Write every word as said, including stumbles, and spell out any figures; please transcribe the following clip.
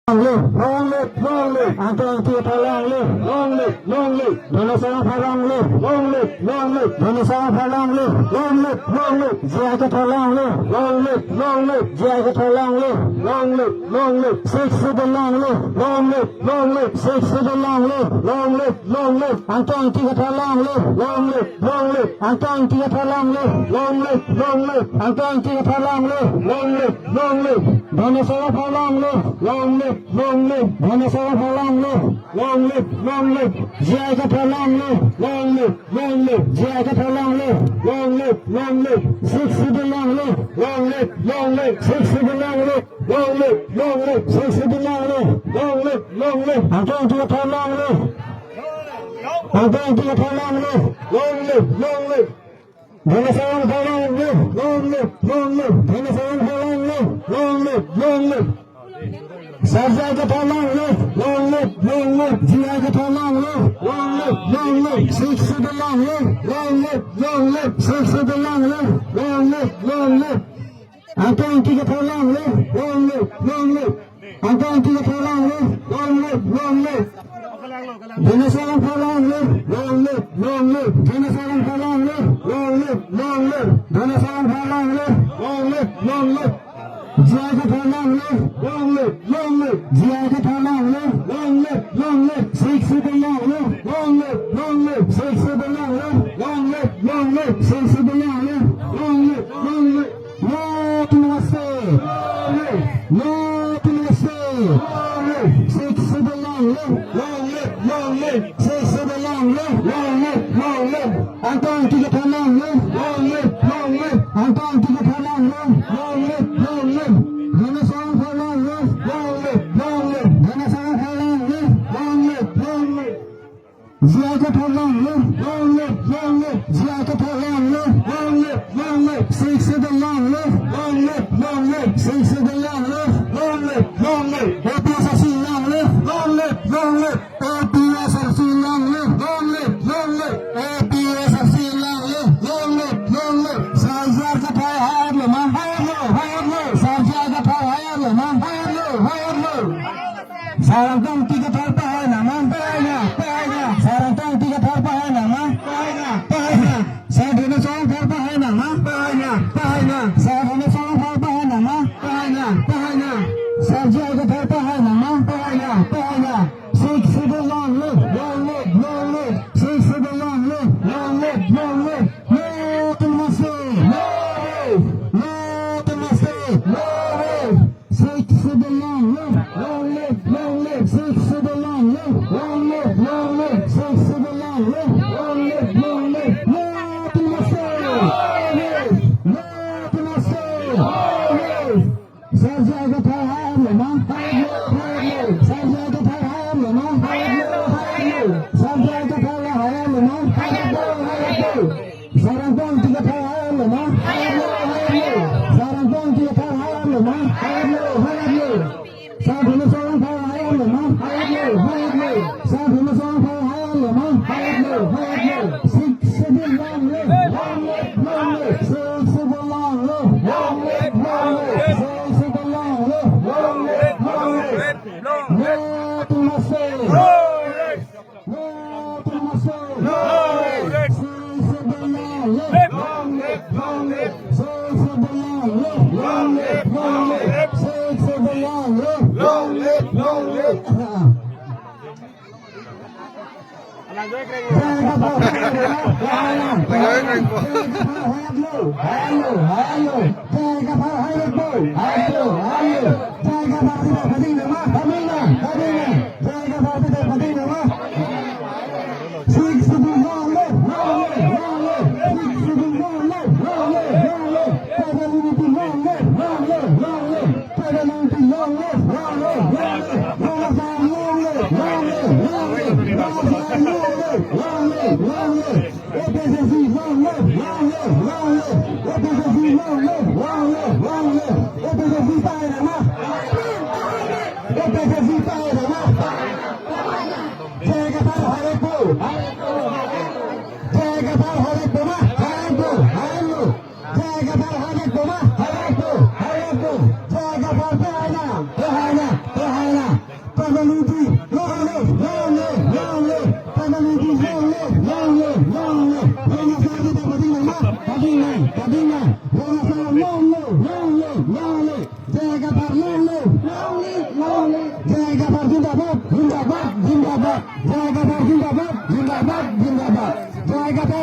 Long live, long live, long live. Angtong Ingti Kathar long live, long live, long live. Dona Sawang Aphai long live, long live, long live. Dona Sawang Aphai long live, long live, long live. J I Kathar long live, long live, long live. J I Kathar long live, long live, long live. Sixth Schedule long live, long live, long live. Sixth Schedule long live, long live, long live. Angtong Ingti Kathar long live, long live, long live. Angtong Ingti Kathar long live, long live, long live. Angtong Ingti Kathar long live, long live, long live. Dona Sawang Aphai long live, long live, long live. Dona Sawang Aphai long live, long live, long live. J I Kathar long live, long live, long live. J I Kathar long live, long live, long live. Sixth Schedule long live, long live, long live. Sixth Schedule long live, long live, long live. Sixth Schedule long live, long live, long live. Angtong Ingti Kathar long live. Angtong Ingti Kathar long live, long live, long live. Dona Sawang Aphai long live, long live, long live. Dona Sawang Aphai long live, long live, long live. Sar J I Kathar long live, long live, long live. J I Kathar long live, long live, long live. Sixth Schedule long live, long live, long live. Sixth Schedule long live, long live, long live. Angtong Ingti Kathar long live, long live, long live. Angtong Ingti Kathar long live, long live, long live. Dona Sawang Aphai long live, long live, long live. Dona Sawang Aphai long live, long live, long live. Dona Sawang Aphai long live, long live, long live. J I Kathar long live, long live, long live. J I Kathar long live, long live, long live. Sixth Schedule long live, long live, long live. Sixth Schedule long live, long live, long live. Sixth Schedule long live, long live, long live. Long live Timor State! Long live! Long live Timor State! Long live! Sixth Schedule long live! Long live! Long live! Sixth Schedule long live! Long live! Long live! Angtong Ingti Kathar long live! Long live! Long live! Angtong Ingti Kathar long live! Long live! Long live! Dona Sawang Aphai long live! Long live! Long live! Dona Sawang Aphai long live! Long live! Long live! J I Kathar long live, long live, long live. J I Kathar long live, long live, long live. Sixth Schedule long live, long live, long live. Sixth Schedule long live, long live, long live. A P H L C long live, long live, long live. A P H L C long live, long live, long live. A P H L C long live, long live, long live. Sar J I Kathar haiarlo ma? Haiarlo, haiarlo. Sar J I Kathar haiarlo ma? Haiarlo, haiarlo. Sar Angtong Ingti Kathar pahai nang ma? Pahai nang, pahai nang. Sar Angtong Ingti Kathar pahai nang ma? Pahai nang, pahai nang. Sar Dona Sawang Aphai pahai nang ma? Pahai nang, pahai nang. Sar Dona Sawang Aphai pahai nang ma? Pahai nang, pahai nang. Sar J I Kathar pahai nang ma? Pahai nang, pahai nang. Sixth Schedule long live, long live, long live. Sixth Schedule long live, long live, long live. No to mercy, no rest. No to mercy, no rest. Sixth Schedule long live, long live, long live. Sixth Schedule long live, long live, long live. Sixth Schedule long live, long live, long live. No to mercy, no rest. No to mercy, no rest. Sar J I Kathar haiarlo ma? Haiarlo, haiarlo. Sar J I Kathar haiarlo ma? Haiarlo, haiarlo. Sar J I Kathar haiarlo ma? Haiarlo, haiarlo. Sar Angtong Ingti Kathar haiarlo ma? Haiarlo, haiarlo. Sar Angtong Ingti Kathar haiarlo ma? Haiarlo, haiarlo. Sar Dona Sawang Aphai haiarlo ma? Haiarlo, haiarlo. Sar Dona Sawang Aphai haiarlo ma? Haiarlo, haiarlo. Sixth Schedule long live, long live, long live. Sixth Schedule long live, long live, long live. Sixth Schedule long live, long live, long live. No to mercy. No to mercy. No rest. Sixth Schedule long live. Long live, long live. Sixth Schedule long live. Long live, long live. Sixth Schedule long live. Long live, long live. J I Kathar haiarlo ma? Haiarlo. J I Kathar haiarlo. Haiarlo, haiarlo. J I Kathar haiarlo. Haiarlo, haiarlo. J I Kathar pen pading nang ma? Pading nang, pading nang. J I Kathar pen pading nang ma? Sixth Schedule long live, long live, long live. Sixth Schedule long live, long live, long live. Tribal unity long live, long live, long live. Tribal unity long live, long live, long live. Long live, long live, long live. Long live, long live, long live. A P H L C long live, long live, long live. A P H L C long live, long live, long live. A P H L C pahai nang ma? A P H L C pahai nang ma? J I Kathar haiarpo. J I Kathar haiarpo ma? Haiarpo, haiarpo. J I Kathar haiarpo ma? Haiarpo, haiarpo. J I Kathar pahai nang, pahai nang, pahai nang. Long live, long live, long live. Long live, long live, long live, long live. Rong Asar kita pading nang, pading nang, pading nang. Rong Asar long live, long live, long live. J I Kathar long live, long live, long live. J I Kathar zindabad, zindabad, zindabad. J I Kathar zindabad, zindabad, zindabad. J I Kathar.